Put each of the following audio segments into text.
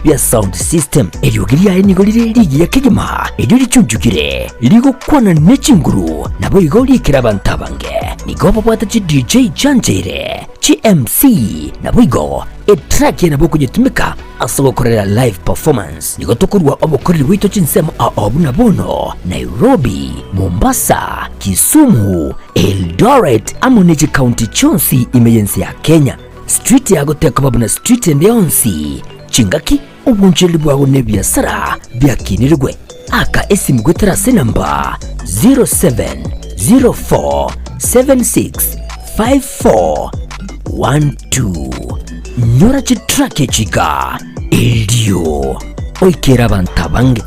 bia sound system. Eriogi riaye nigo rire rigiya kegima, erio richunchukire, rigokwana ne chinguru, naboigo riikere abanto abange. Nigo babwate chi DJ chiancheire, chi MC, naboigo etrack eye nabo okonyetumeka ase ogokorera live performance. Nigo tokorua obokoreri bwaito chinsemo ao buna bono, Nairobi, Mombasa, Kisumu, Eldoret amo ne chikaunti chionsi ime y'ense ya Kenya. Street yago tekoba buna street ende yonsi, chingaki, obonchereri bwago na ebiasara biakinirigwe. Aka esimu goetera ase enamba 0704765412. Nyora chitrack echi iga erio oikere abanto abange.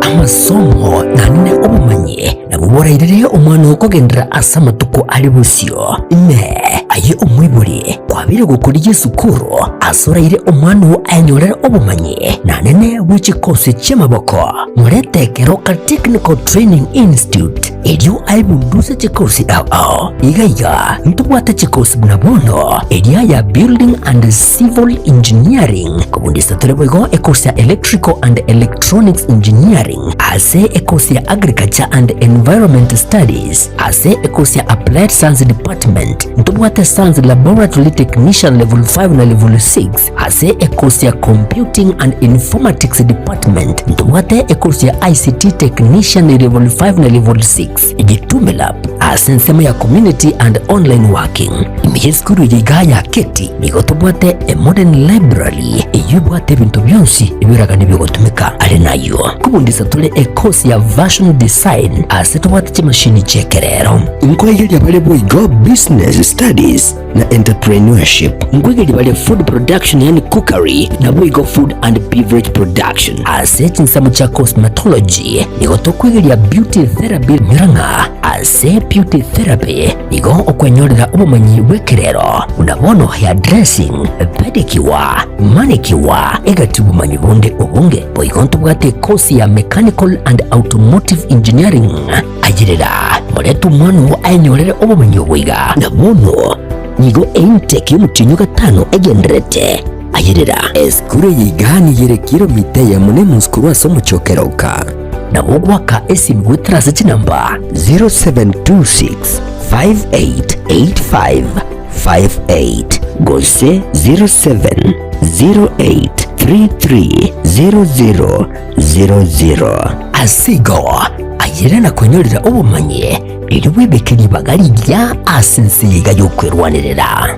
Amasomo naende obomanyi nabwo borairere omwana oo kogenderera ase amatuko are bosio. Inee! Aye omoibori kwabeire gokorigia esukuru ase oraire omwana oo ayenyorere obomanyi naende bwe chikosi chi'amaboko? Morete Keroka Technical Training Institute erio aebunduse chikosi ao ao. Iga iga ntobwate chikosi buna bono eria ya Building and Civil Engineering, kobundisa tore boigo ekosi ya Electrical and Electronics Engineering, ase ekosi ya Agriculture and Environment Studies, ase ekosi ya Applied Science Department, ntobwate Science Laboratory Technician Level 5 na Level 6, Ase ekosi ya Computing and Informatics Department ntobwate ekosi ya ICT Technician Level 5 na Level 6, Gitume Lab ase ensemo ya Community and Online Working. Ime y'esukuru eye igaa ya Keti nigo tobwate a modern library eyio ebwate ebinto bionsi ebiragane biogotumeka. Are nayio nkobundisa tore ekosi ya Fashion Design ase tobwate chimashini chi'ekerero. Nkoegeria bare boigo Business Studies na Entrepreneurship. Nkoigeria bare Food Production yaani Cookery naboigo Food and Beverage Production. Ase chinsemo chia Cosmetology nigo tokoigeria Beauty Therapy nyora ng'a ase Beauty Therapy nigo okwenyorera obomanyi bw'ekerero buna bono hair dressing, pedicure, manicure egati obomanyi bonde obonge. Boigo ntobwate ekosi ya Mechanical and Automotive Engineering. Ayerera, morete omwana oo ayenyorere obomenyo obo iga. Na bono nigo eintake y'omotienyi o gatano egendererete. Ayerera. Esukuru eye iga nigo ere kilomita eyemo na enusu korwa ase omochie o Keroka. Nabo goaka esimi goetera ase chinamba 0726 5885 58 gose 0708 3300 00. Ase igo, ayere na kwenyorera obomanyi, erio bwebeke ribaga rigiya ase ense eye iga y'okwerwanerera.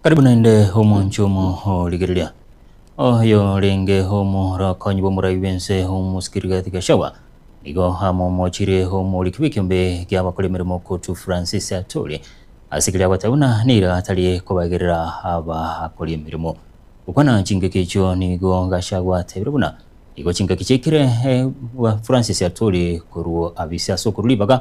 Karibu naende omwancho omorigereria oyo orenge omorokonyi bw'omorai bw'ense omosike Rigathi Gachagua nigo amomochire omoriki bw'ekiombe ki'abakora emeremo Kotu Francis Atwoli ase keria agoteba buna nigo atari kobaegerera abakori emeremo. Gokwana chingaki echio nigo Gachagua atebire buna nigo chingaki chiaikire Francis Atwoli korwa abise ase okorwa ribaga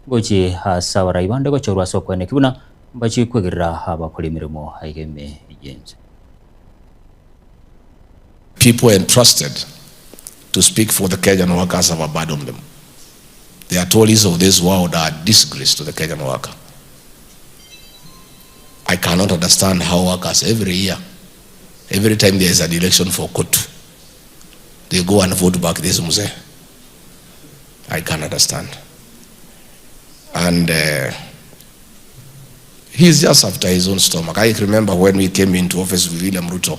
Ngochie ase abarai bande gochorwa ase okoeneki buna mbachie kwegerera abakora emeremo aiga ime y'ense. People entrusted to speak for the Kenyan workers have abandoned them. The Atolis of this world are a disgrace to the Kenyan worker. I cannot understand how workers every year, every time there is an election for COTU, they go and vote back this mzee. I can understand. And uh, he's just after his own stomach. I remember when we came into office with William Ruto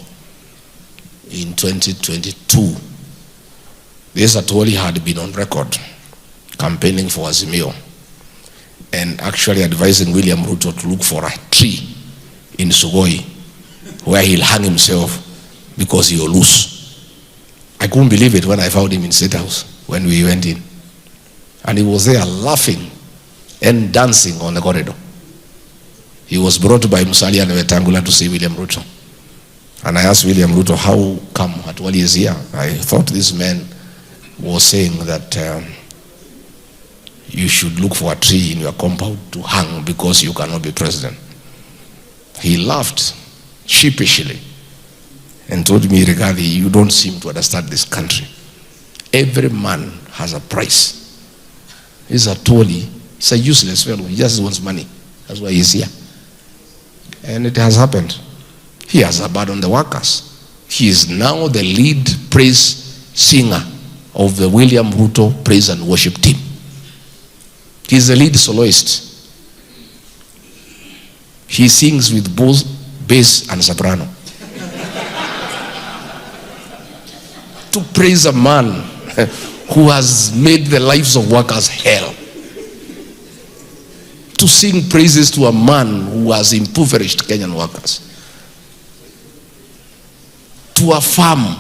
in 2022, this Atwoli had been on record campaigning for Azimio. and actually advising William Ruto to look for a tree in Sugoi where he'll hang himself because he will lose. I couldn't believe it when I found him in State House when we went in. And he was there laughing and dancing on the corridor. He was brought by Musalia and Wetangula to see William Ruto. And I asked William Ruto, how come Atwoli is here? I thought this man was saying that you should look for a tree in your compound to hang because you cannot be president. He laughed sheepishly and told me, Rigathi, you don't seem to understand this country. Every man has a price. He's a Atwoli, he's a useless fellow. He just wants money. That's why he's here. And it has happened. He has abandoned the workers. He is now the lead praise singer of the William Ruto praise and worship team. He is the lead soloist. He sings with both bass and soprano. To praise a man who has made the lives of workers hell. To sing praises to a man who has impoverished Kenyan workers. To affirm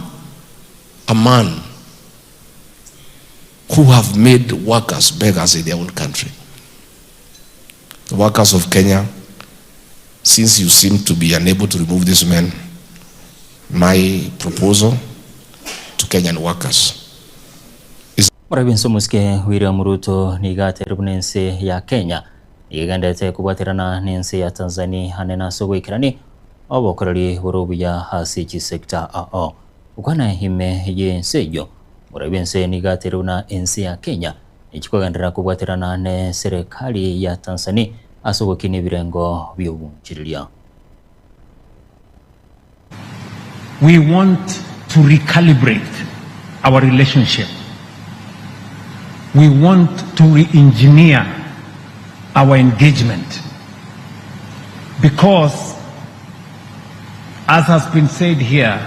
a man who have made workers beggars in their own country. The workers of Kenya, since you seem to be unable to remove this man, my proposal to Kenyan workers is Morabi ense omosike William Ruto nigo aterire buna ense ya Kenya nigo egenderete kobwaterana nense ya Tanzania ane nase ogoikerani obokoreri bore obuya ase chisector ao. Gokwana ime y'ense eyio, Morabi ense nigo aterire buna ense ya Kenya nechikogenderera kobwaterana ne serekari ya Tanzania ase ogokinia ebirengo bi'obonchireria. We want to recalibrate our relationship. We want to re-engineer our engagement because, as has been said here,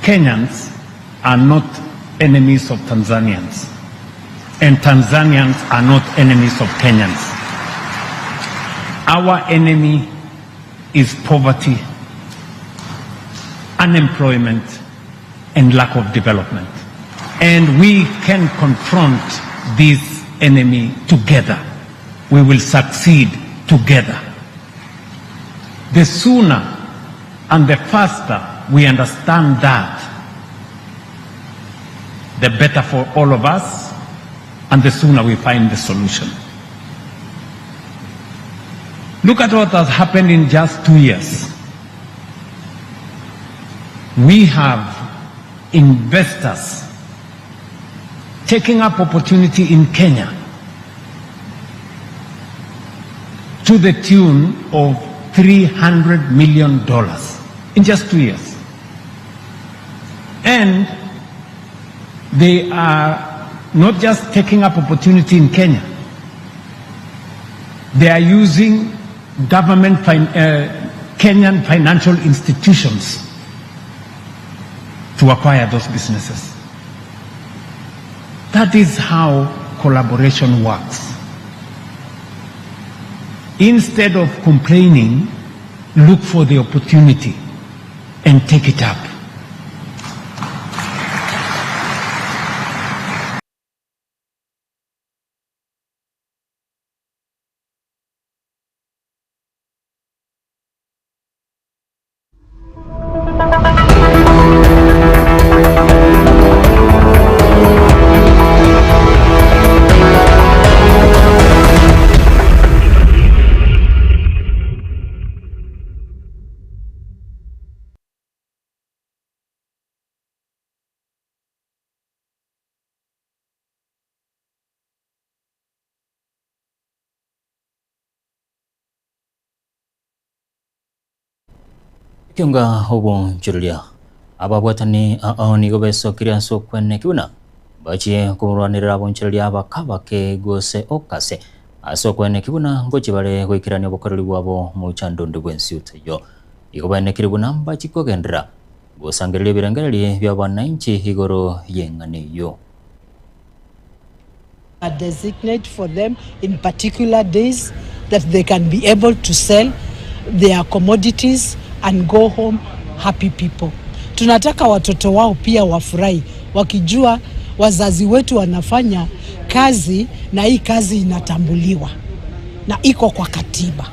Kenyans are not enemies of Tanzanians, and Tanzanians are not enemies of Kenyans. Our enemy is poverty, unemployment, and lack of development. And we can confront this enemy together. We will succeed together. The sooner and the faster we understand that, the better for all of us, and the sooner we find the solution. Look at what has happened in just 2 years. We have investors taking up opportunity in Kenya to the tune of $300 million in just 2 years. And they are not just taking up opportunity in Kenya, they are using government Kenyan financial institutions to acquire those businesses. That is how collaboration works. Instead of complaining, look for the opportunity and take it up. Ekionga obonchoreria ababwatani ao nigo besokirie ase okweneki buna bachie korwanerera abonchoreria abakabake gose okase ase okweneki buna ngochi bare goikerania obokoreri bwabo mochando onde bwensi otoiyo. Igo baenekire buna mbachi kogenderera gosangereria ebirengererio bia abananchi igoro y'eng'ana eyio. Designate for them in particular days that they can be able to sell their commodities and go home happy people. Tunataka watoto wao pia wafurahi wakijua wazazi wetu wanafanya kazi na hii kazi inatambuliwa na iko kwa katiba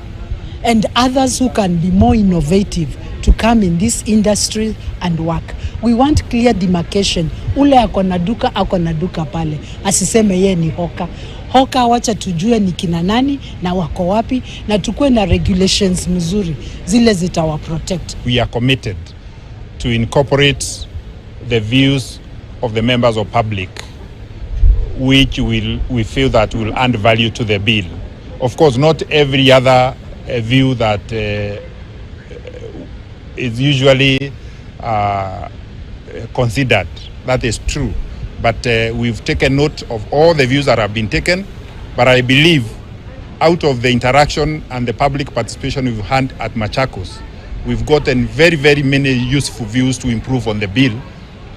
and others who can be more innovative to come in this industry and work. We want clear demarcation. Ule ako na duka ako na duka pale, asiseme ye ni hoka hoka. Wacha tujue ni kina nani na wako wapi, na tukuwe na regulations mzuri zile zitawa protect. We are committed to incorporate the views of the members of public which will, we feel that will add value to the bill. Of course, not every other uh, view that uh, is usually uh, considered. That is true. But uh, we've taken note of all the views that have been taken. But I believe out of the interaction and the public participation we've had at Machakos, we've gotten very, very many useful views to improve on the bill.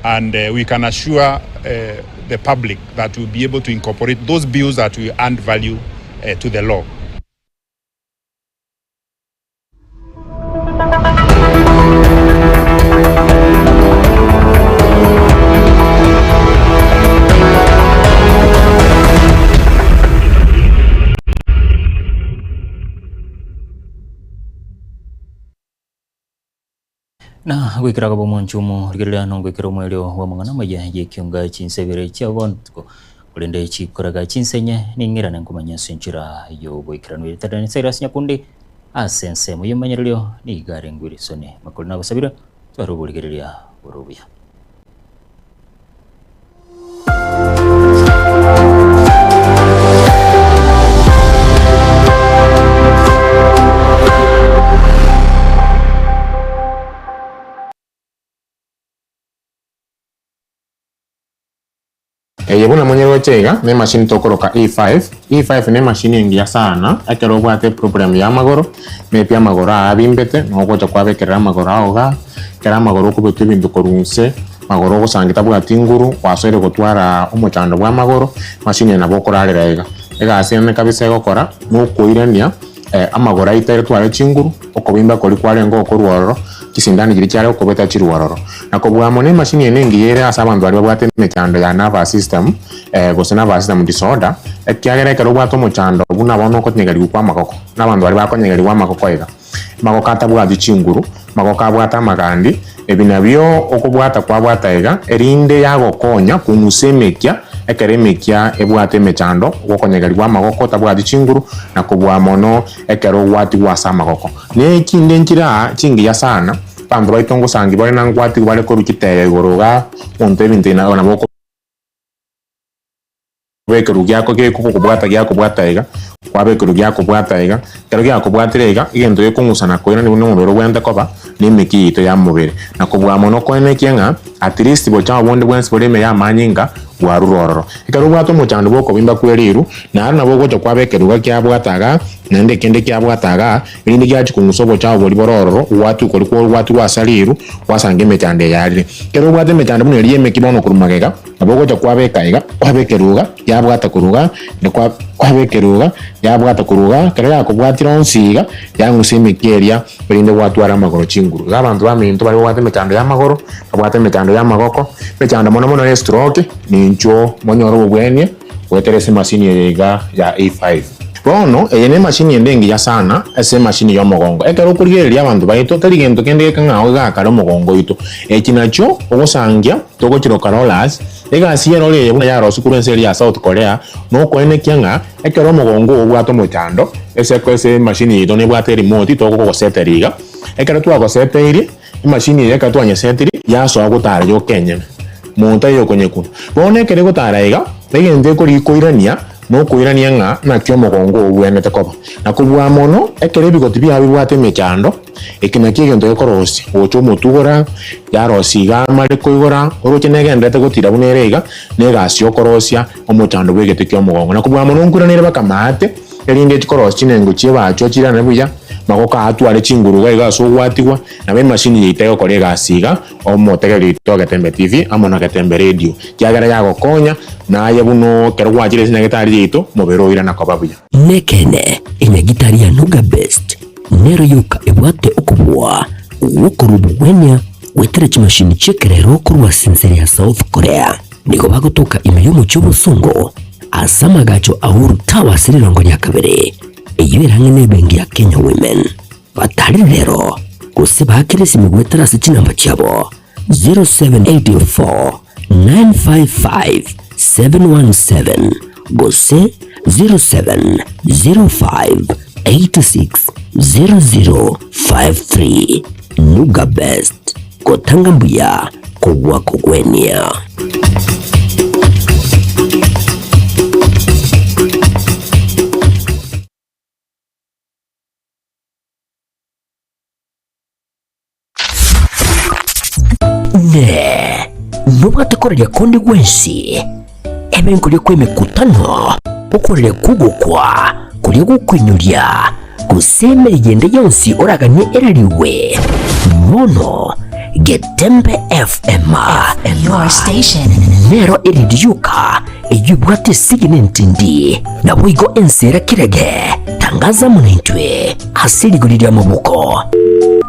And uh, we can assure uh, the public that we'll be able to incorporate those bills that will add value uh, to the law. Na goikera akaba omwancho omorigereria na ogoikera omoerio bw'amang'ana amaya y'ekionga chinsebere chia bono korende chikoraga chinsenye ning'irane nkomanya ase enchera y'oboikeranu. Eritari na Cyrus Nyakundi ase ensemo y'omomanyererio nigo arenge Wilson Makori nagosabire tware oborigereria bore obuya. Eye buna monyeroche iga nemashini tokoroka E5. E5 nemashini engiya sana ekero obwate eproblem ya amagoro, maybe amagoro aya abimbete, nabo ogocha kwabekerera amagoro ao igaa, ekero amagoro okobeka ebinto korwa inse, magoro ogosangi tabwati nguru, gwasoire gotwara omochando bwa amagoro, emashini eye nabo okorarera iga. Egasi ene kabisa egokora, nokoirania amagoro aito ere tware chinguru, okobimba koria kwarenge okorwa ororo, chisindani chiria chiare gokobeta chirwe ororo. Na kobua mono emashini eye nengiya ere ase abanto baria babwate emechando ya nervous system, gose nervous system disorder, ekiagera ekero obwate omochando buna bono okonyegerigwa kwa amagoko, na abanto baria bakonyegerigwa amagoko iga, amagoko atabwati chinguru, amagoko abwate amagandi, ebi nabio okobwata kwabwata iga, erinde yagokonya kong'usa emekia, ekero emekia ebwate emechando, ogokonyegerigwa amagoko otabwati chinguru, na kobua mono ekero ogwatigwa ase amagoko. Ne echinde nchire aa chingiya sana, abanto baito ngosangi bare na ngwatigwa bare korwa chitega igoro igaa, omonto ebinto ebi nabo Kwaba ekeru giako gekogokobwata giakobwata iga, kwaba ekeru giakobwata iga, ekero giakobwatire iga, egento gekong'usa na koirania buna omobere obwenerete koba, na emeki yaito ya mobere. Na kobua mono koenekia ng'a at least bochao bonde bwensi bore ime y'amanyinga bwarure ororo. Ekero obwate omochando bw'okobimba kwe riru, naro nabo ogocha kwaba ekeruga kiabwata igaa, naende ekende kiabwata igaa, erinde giachia kong'usa obochao boria bore ororo, gwatwa koria gwatwa ase riru, gwasanga emechando eye yarire. Ekero obwate emechando buna eria y'emeki bono korwa magega, Nabo ogocha kwabeka iga, kwabekerwa iga, yabwata korwa iga, naende kwa kwabekerwa iga, yabwata korwa iga, ekero yakobwatire onsi iga, yang'usa emekia eria, erinde gwatwara amagoro chinguru. Iga abanto baminto baria babwate emechando y'amagoro, babwate emechando y'amagoko, emechando mono mono ya estroke, ninchwo monyore obobwenia goetera ase emashini eye iga ya A5. Bono eye nemashini ende engiya sana ase emashini y'omogongo. Ekero okorigereria abanto baito, tari gento kende gekang'ao gegakare omogongo oito. Echi nachio ogosangia togochiroka rollers. Egasi y'erori eye buna yarosiwa korwa ense eria ya South Korea nokoenekia ng'a ekero omogongo oo obwate omochando, ase ase emashini yaito nebwate erimote togogosetera iga. Ekero twagoseteirie, emashini eye ekero twanyesetiri yasoa gotara yoka enyene, monto aye okonyekuna. Bono ekero egotara iga, egento ekorigia koirania nokoirania ng'a naki omogongo oo obwenerete koba. Na kobua mono, ekero ebigoti biao bibwate emechando, eke nakio egento gekorosia gocha omotwe igora, yarosia iga amare koigora, oroche negendererete gotira buna ere iga, na egasi yokorosia omochando bw'egete ki'omogongo. Na kobua mono nkoiraneire baka maate, erinde echi korosia chinengo chi'ebachwa chirane buya. Magoko aa atware chinguru iga iga ase ogwatigwa, nabo emashini yaito egokora egasi iga, omotegereri oito o Getembe TV amo na Getembe Radio, kiagera yagokonya, naye buna ekero gwachire ase nyagetari yaito, omobere oirana koba buya. Nekeene, enyagitari ya Nuga Best nero yoka ebwate okobua gw'okorua obogwenia goetera chimashini chi'ekerero korwa ase ense ya South Korea. Nigo bagotoka ime y'omochie obosongo ase amagacho a Uhuru Towers rirongo ria kabere, eyio ere ang'e n'ebenki ya Kenya Women. Batarire rero gose baakere esimi goetera ase chinamba chiabo 0784 955 717 gose 0705 86 0053. Nuga Best, gotanga mbuya kobua kogwenia. Inee! Nobwate koraria konde gwensi, ebe nkoria kw'emekutano, okoraria kw'ogokwa, koria gokoinyoria, gose emeriga ende yonsi oraganie erarigwe? Bono Getembe FM Your station. nero erindi yoka eyio ebwate esegi nentindi, naboigo ense era kerege. Tangaza amo naintwe ase rigori ri'amaboko.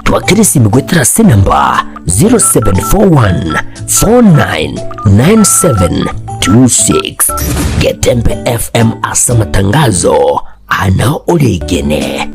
Twakere esimi goetera ase enamba 0741499726. Getembe FM ase amatangazo ana oregene.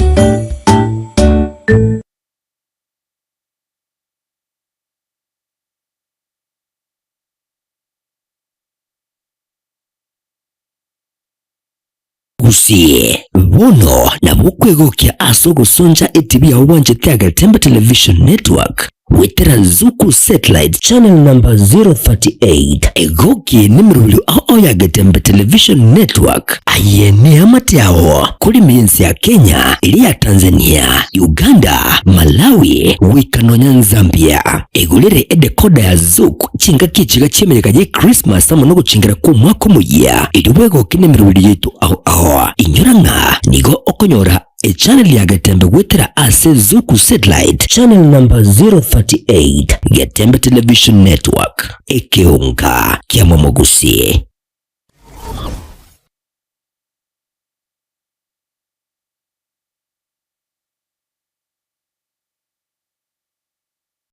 Gusii, bono nabo okwegokia ase ogosoncha etibi yao bwanchete ya Getembe Television Network goetera Zuku Satellite Channel number 038. Egoki nemerobio ao ya Getembe Television Network. Aye neamate ao korima ense ya Kenya, eria ya Tanzania, Uganda, Malawi, goika nonya Zambia. Egorere edecoder ya Zuku chingaki echiga chi'emeyega ye Christmas amo nogochingera kw'omwaka omoyia, erio bwegoke nemeroberi yaito ao ao. Inyora ng'a nigo okonyora echannel ya Getembe goetera ase Zuku Satellite channel number 038, Getembe Television Network, ekeonga kia Momogusi.